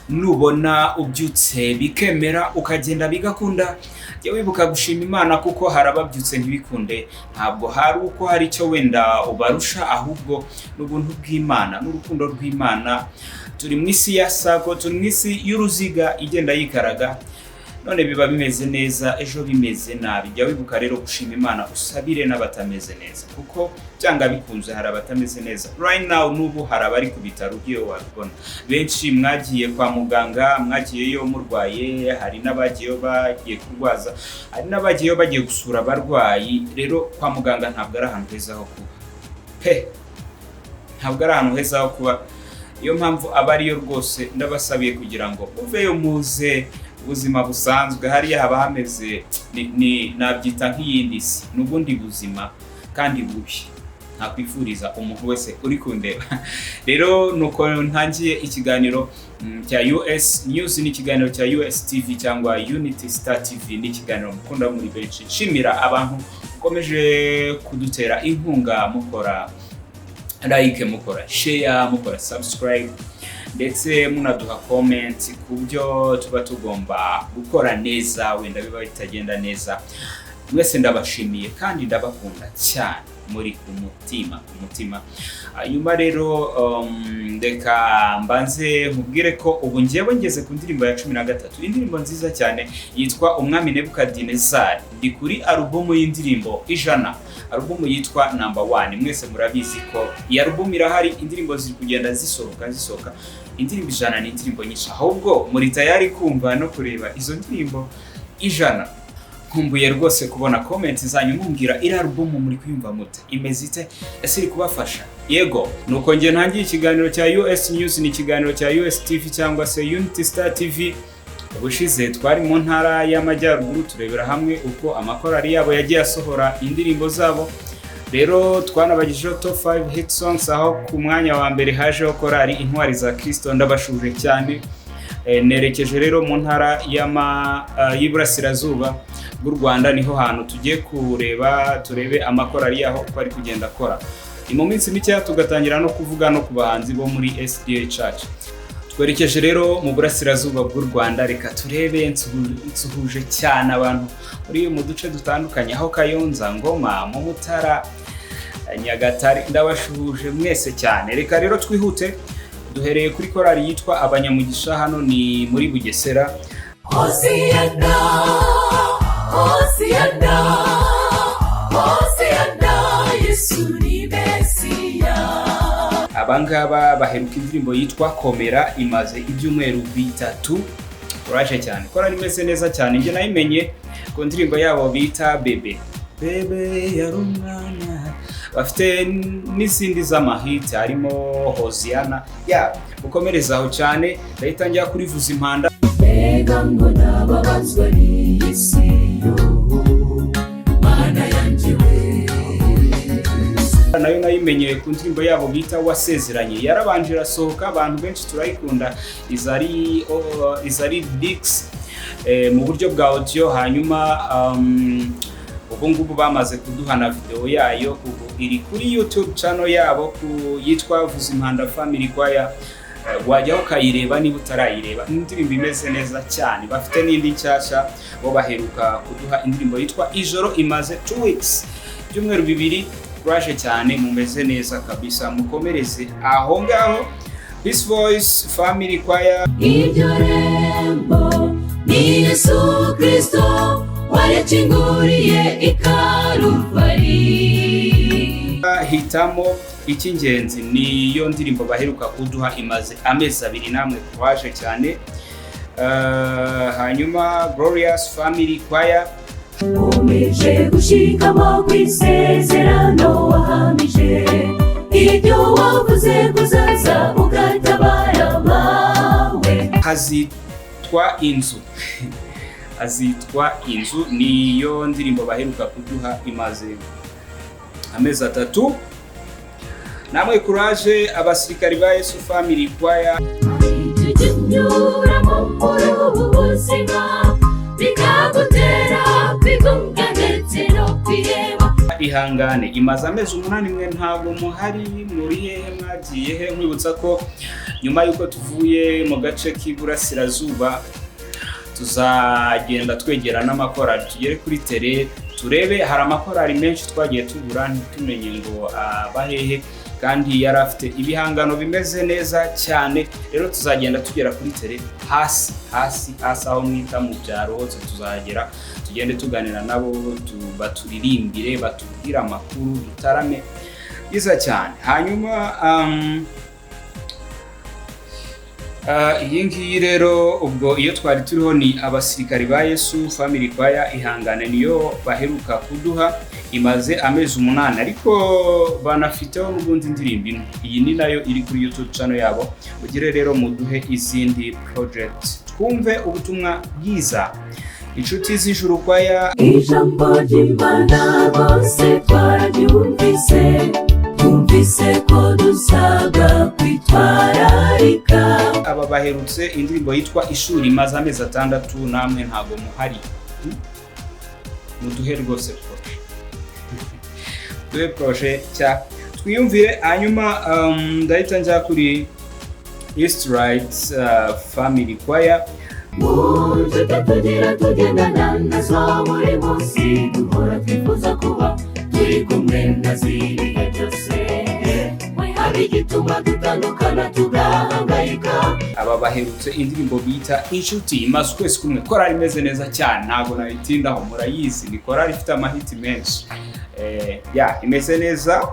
Nubona ubyutse bikemera, ukagenda bigakunda, jya wibuka gushima Imana, kuko hari ababyutse ntibikunde. Ntabwo hari uko hari icyo wenda ubarusha, ahubwo n'ubuntu bw'Imana n'urukundo rw'Imana. Turi mu isi ya sako, turi mu isi y'uruziga igenda yikaraga. None biba bimeze neza, ejo bimeze nabi. Jya wibuka rero gushima Imana, usabire n'abatameze neza, kuko byanga bikunze hari abatameze neza right now. N'ubu hari abari ku bitaro, ugiye wabibona. Benshi mwagiye kwa muganga, mwagiyeyo murwaye, hari n'abagiyeyo bagiye kurwaza, hari n'abagiyeyo bagiye gusura abarwayi. Rero kwa muganga ntabwo ari ahantu heza ho kuba pe, ntabwo ari ahantu heza ho kuba. Niyo mpamvu aba ariyo rwose ndabasabiye kugira ngo muveyo muze ubuzima busanzwe. Hariya haba hameze ni nabyita nk'iyindi si, ni ubundi buzima kandi bubi ntakwifuriza umuntu wese uri kundeba. Rero nuko ntangiye ikiganiro cya US News, ni ikiganiro cya US TV cyangwa Unity Star TV, ni ikiganiro mukunda muri benshi. Nshimira abantu mukomeje kudutera inkunga, mukora like, mukora share, mukora subscribe, ndetse munaduha comment ku byo tuba tugomba gukora neza, wenda biba bitagenda neza. Mwese ndabashimiye kandi ndabakunda cyane, muri ku mutima, ku mutima. Hanyuma rero reka mbanze nkubwire ko ubu ngewe ngeze ku ndirimbo ya 13, indirimbo nziza cyane yitwa Umwami Nebukadinezari. Ndi kuri alubumu y'indirimbo 100, alubumu yitwa Number One. Mwese murabizi ko iyi alubumu irahari, indirimbo ziri kugenda zisohoka zisohoka. Indirimbo 100 ni indirimbo nyinshi. Ahubwo muri tayari kumva no kureba izo ndirimbo 100? Nkumbuye rwose kubona comment zanyu mumbwira iri alubumu muri kuyumva mute, imeze ite, ese iri kubafasha? Yego, nuko njye ntangiye ikiganiro cya US News, ni ikiganiro cya US TV cyangwa se Unity Star TV. Ubushize twari mu Ntara y'Amajyaruguru, turebera hamwe uko amakorali yabo yagiye asohora indirimbo zabo. Rero twanabagejeho top 5 hit songs, aho ku mwanya wa mbere hajeho korali Intwari za Kristo. Ndabashuje cyane. Nerekeje rero mu Ntara y'Iburasirazuba bw'u Rwanda, niho hantu tugiye kureba, turebe amakorali yaho uko ari kugenda akora. Ni mu minsi mikeya tugatangira no kuvuga no ku bahanzi bo muri SDA Church. Twerekeje rero mu burasirazuba bw'u Rwanda, reka turebe. Nsuhuje cyane abantu muri mu duce dutandukanye, aho Kayonza, Ngoma, mu Mutara, Nyagatare, ndabashuhuje mwese cyane. Reka rero twihute, duhereye kuri korali yitwa Abanyamugisha, hano ni muri Bugesera. Hosiyana, Hosiyana, Hosiyana, Yesu ni Mesiya. Abangaba baheruka indirimbo yitwa Komera, imaze ibyumweru 3. Uraje cyane, korali imeze neza cyane. Njye nayimenye ku ndirimbo yabo bita Bebe Bebe yari umwana. Bafite n'izindi z'amahiti harimo Hoziyana ya mukomereze aho cyane. Ndahita njya kuri Vuza Impanda. Mbega ngo nababazwa n'iyi si yo, Mana yanjye we! Nayo nayimenyeye ku ndirimbo yabo bita Wasezeranye. Yarabanje irasohoka, abantu benshi turayikunda, iza ari lyrics mu buryo bwa audio. Hanyuma ubu ngubu bamaze kuduha na video yayo, ubu iri kuri YouTube channel yabo ku yitwa Vuza Impanda Family Choir. Wajyaho ukayireba niba utarayireba. Ni indirimbo imeze neza cyane. Bafite n'indi nshyashya, bo baheruka kuduha indirimbo yitwa Ijoro, imaze 2 weeks, ibyumweru 2. Kuraje cyane, mumeze neza kabisa, mukomereze aho ngaho. Peace Voice Family Choir. Iryo rembo ni Yesu Kristo warikinguriye i Karuvari. Hitamo Icy'ingenzi niyo ndirimbo baheruka kuduha, imaze amezi 2. Namwe kuraje cyane. Hanyuma Glorious Family Choir. Nkomeje gushikama ku isezerano wahamije, ibyo wavuze kuzaza ugatabara abawe. Hazitwa Inzu, Hazitwa Inzu niyo ndirimbo baheruka kuduha, imaze amezi 3. Namwe kuraje. Abasirikari ba Yesu Family Choir. Tujya unyuramo muri ubu buzima bikagutera kwigunga ndetse no kwiheba. Ihangane. Ihangane imaze amezi 8. Mwe ntabwo muhari, muri hehe, mwagiye he? Nkwibutsa ko nyuma y'uko tuvuye mu gace k'iburasirazuba tuzagenda twegera n'amakorali, tugere kuri terrain turebe. Hari amakorali menshi twagiye tubura ntitumenye ngo abahehe, kandi yari afite ibihangano bimeze neza cyane. Rero tuzagenda tugera kuri terrain, hasi hasi hasi, aho mwita mu byaro hose tuzagera, tugende tuganira nabo, baturirimbire, batubwire amakuru, dutarame byiza cyane. Hanyuma iyi ngiyi rero, ubwo iyo twari turiho ni Abasirikari ba Yesu Family Choir. Ihangane niyo baheruka kuduha, imaze amezi 8, ariko banafiteho n'ubundi indirimbo imwe. Iyi ni nayo iri kuri YouTube channel yabo. Mugire rero muduhe izindi project, twumve ubutumwa bwiza. Inshuti z'Ijuru Choir. Ijambo ry'Imana bose twararyumvise, twumvise ko dusabwa kwitwararika. Aba baherutse indirimbo yitwa Ishuri, imaze amezi 6. Namwe ntabwo muhari. Muduhe rwose projet, duhe projet cya twiyumvire. Hanyuma ndahita njya kuri East Right Family Choir. Mu nshuti tugira, tugendana nazo buri munsi, duhora twifuza kuba turi kumwe nazo ibihe byose. We hari igituma dutandukana tugahangayika. Aba baherutse indirimbo bita Inshuti, imaze ukwezi kumwe. Korali imeze neza cyane, ntabwo nayitindaho, murayizi, ni korali ifite amahiti menshi. Ya imeze neza.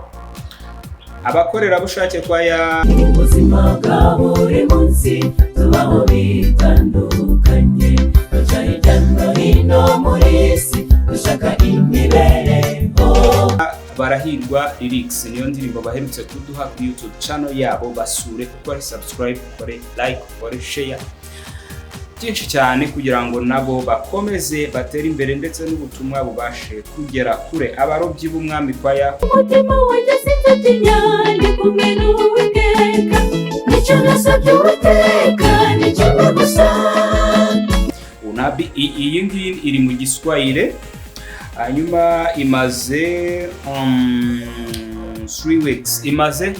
Abakorerabushake choir. Mu buzima bwa buri munsi tubaho bitandukanye, duca hirya no hino muri iyi si dushaka imibereho. Barahirwa Lyrics niyo ndirimbo baherutse kuduha kuri YouTube channel yabo. Basure, ukore subscribe, ukore like, ukore share byinshi cyane, kugira ngo nabo bakomeze batere imbere ndetse n'ubutumwa bubashe kugera kure. Abarobyi b'Umwami Choir. Umutima wanjye sinzatinya, ndi kumwe n'Uwiteka. Nicyo nasabye Uwiteka ni kimwe gusa. Unabi, iyi ngiyi iri mu Giswahili, hanyuma imaze 3 weeks, imaze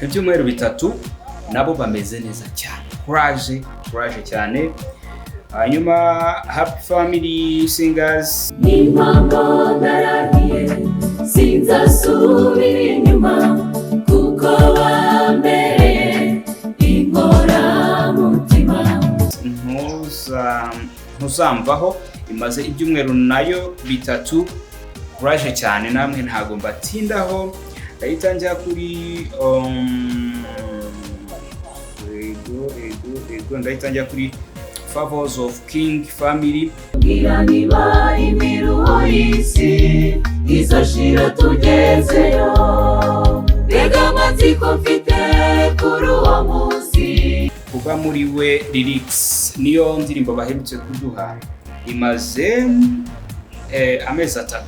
ibyumweru 3. Nabo bameze neza cyane, courage, courage cyane. Hanyuma Happy Family Singers. N'impamvu ndarahiye, sinzasubira inyuma, kuko wambereye inkoramutima. Ntuzamvaho imaze ibyumweru nayo 3. Courage cyane namwe, ntabwo mbatindaho. Ndahita njya kuri ego ego ego, ndahita njya kuri Favors of King Family. Mbwira niba imiruho y'isi izashira tugezeyo, mbega amatsiko mfite kuri uwo munsi. Kuba muri we Lyrics niyo ndirimbo baherutse kuduha, imaze amezi 3.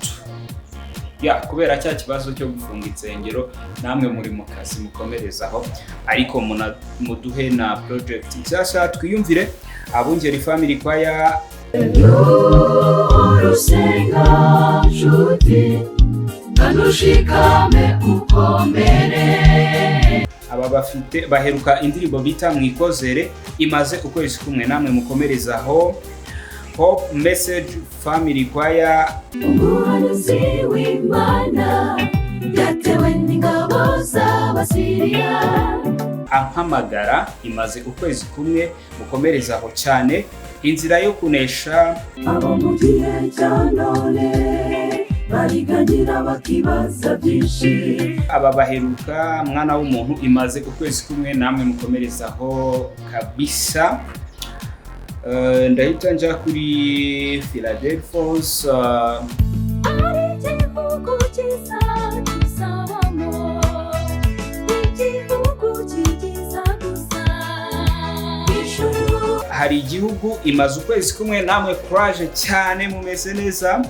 Ya kubera cya kibazo cyo gufunga insengero, namwe muri mu kazi, mukomerezaho, ariko muduhe na project nshyashya twiyumvire. Abungeri Family Choir. Urusenga nshuti, kandi ushikame ukomere. Aba bafite, baheruka indirimbo bita Mwikozere, imaze ukwezi kumwe. Namwe mukomerezaho. Hope Message Family Choir. Umuhanuzi w'Imana yatewe n'ingabo z'Abasiriya. Ampamagara imaze ukwezi kumwe, mukomerezaho cyane. Inzira yo Kunesha. Abo mu gihe cya none bariganyira, bakibaza byinshi. Aba baheruka Mwana w'Umuntu, imaze ukwezi kumwe. Namwe mukomerezaho kabisa. Ndahita njya kuri Philadelphos. Igihugu cyiza tuzabamo, igihugu cyiza gusa, ijuru. Hari Igihugu imaze ukwezi kumwe. Namwe courage cyane, mumeze neza.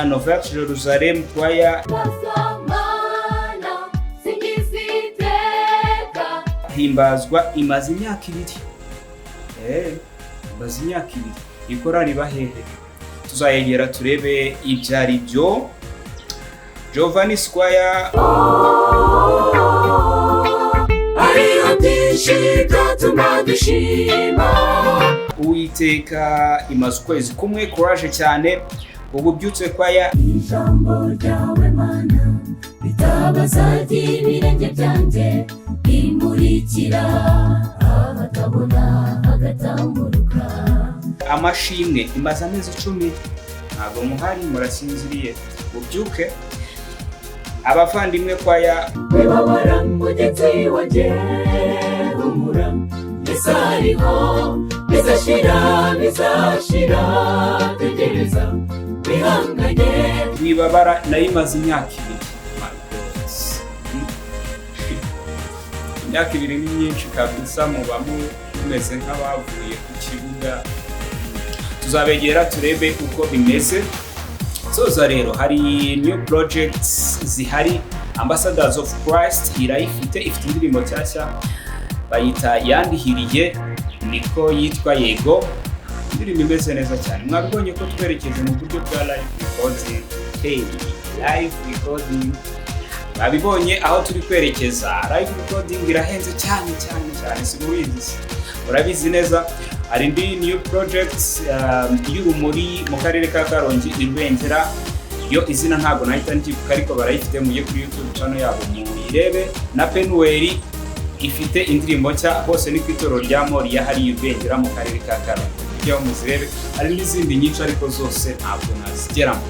Nouvelle Jerusalem Choir. Bazamana singiza iteka. Himbazwa imaze imyaka 2, imaze imyaka 2. Ikorari bahehe? Tuzayegera turebe ibyo ari byo. Giovanni Squire. Hariho byinshi byatuma dushima. Uwiteka imaze ukwezi kumwe, courage cyane. Ububyutse Choir. Ijambo ryawe Mana ritabaza ry'ibirenge byanjye, rimurikira ahatabona hagatamburuka. Amashimwe imaze amezi 10, ntabwo muhari, murasinziriye, mubyuke. Abavandimwe Choir. Wibabara mugenzi wanjye, humura, Yesu ariho, bizashira, bizashira, tegereza wihanganye. Wibabara nayo imaze imyaka 2. My God. Imyaka 2 ni myinshi kabisa, muba mumeze nk'abavuye ku kibuga. Tuzabegera turebe uko bimeze. Soza rero, hari new projects zihari. Ambassadors of Christ irayifite, ifite indirimbo nshyashya bayita Yandihiriye, niko yitwa. Yego, indirimbo imeze neza cyane. Mwabibonye ko twerekeje mu buryo bwa live recording. Hey, live recording, babibonye aho turi kwerekeza. Live recording irahenze cyane cyane cyane, si mubizi? Urabizi neza. Hari indi new project y'Urumuri mu karere ka Karongi i Rubengera. Yo izina ntabwo nahita ndyibuka, ariko barayifite, mujye kuri YouTube channel yabo muyirebe. Na Penuel ifite indirimbo nshya, hose ni ku itorero rya Moriya hariya i Rubengera mu karere ka Karongi, mujyeho muzirebe. Hari n'izindi nyinshi ariko zose ntabwo nazigeramo.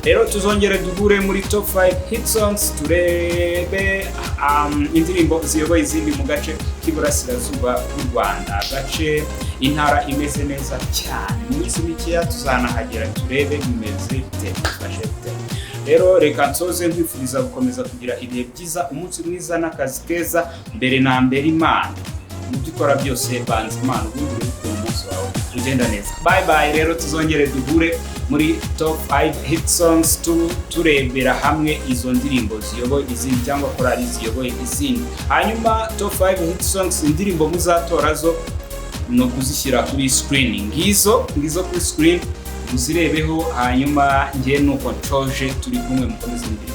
Rero tuzongere duhure muri top 5 hit songs, turebe indirimbo ziyoboye izindi mu gace k'iburasirazuba bw'u Rwanda, agace intara imeze neza cyane. Mu minsi mikeya tuzanahagera turebe bimeze bite, bifashe bite. Rero reka nsoze nkwifuriza gukomeza kugira ibihe byiza, umunsi mwiza n'akazi keza. Mbere na mbere Imana. Mu byo ukora byose banza Imana, ubundi urebe ukuntu umunsi wawe ugenda neza. Bye bye. Rero tuzongere duhure muri top 5 hit songs, turebera hamwe izo ndirimbo ziyoboye izindi cyangwa korali ziyoboye izindi. Hanyuma top 5 hit songs, indirimbo muzatora zo ni ukuzishyira kuri screen, ngizo ngizo kuri screen, muzirebeho. Hanyuma njye nuko nshoje, turi kumwe, mukomeze mugire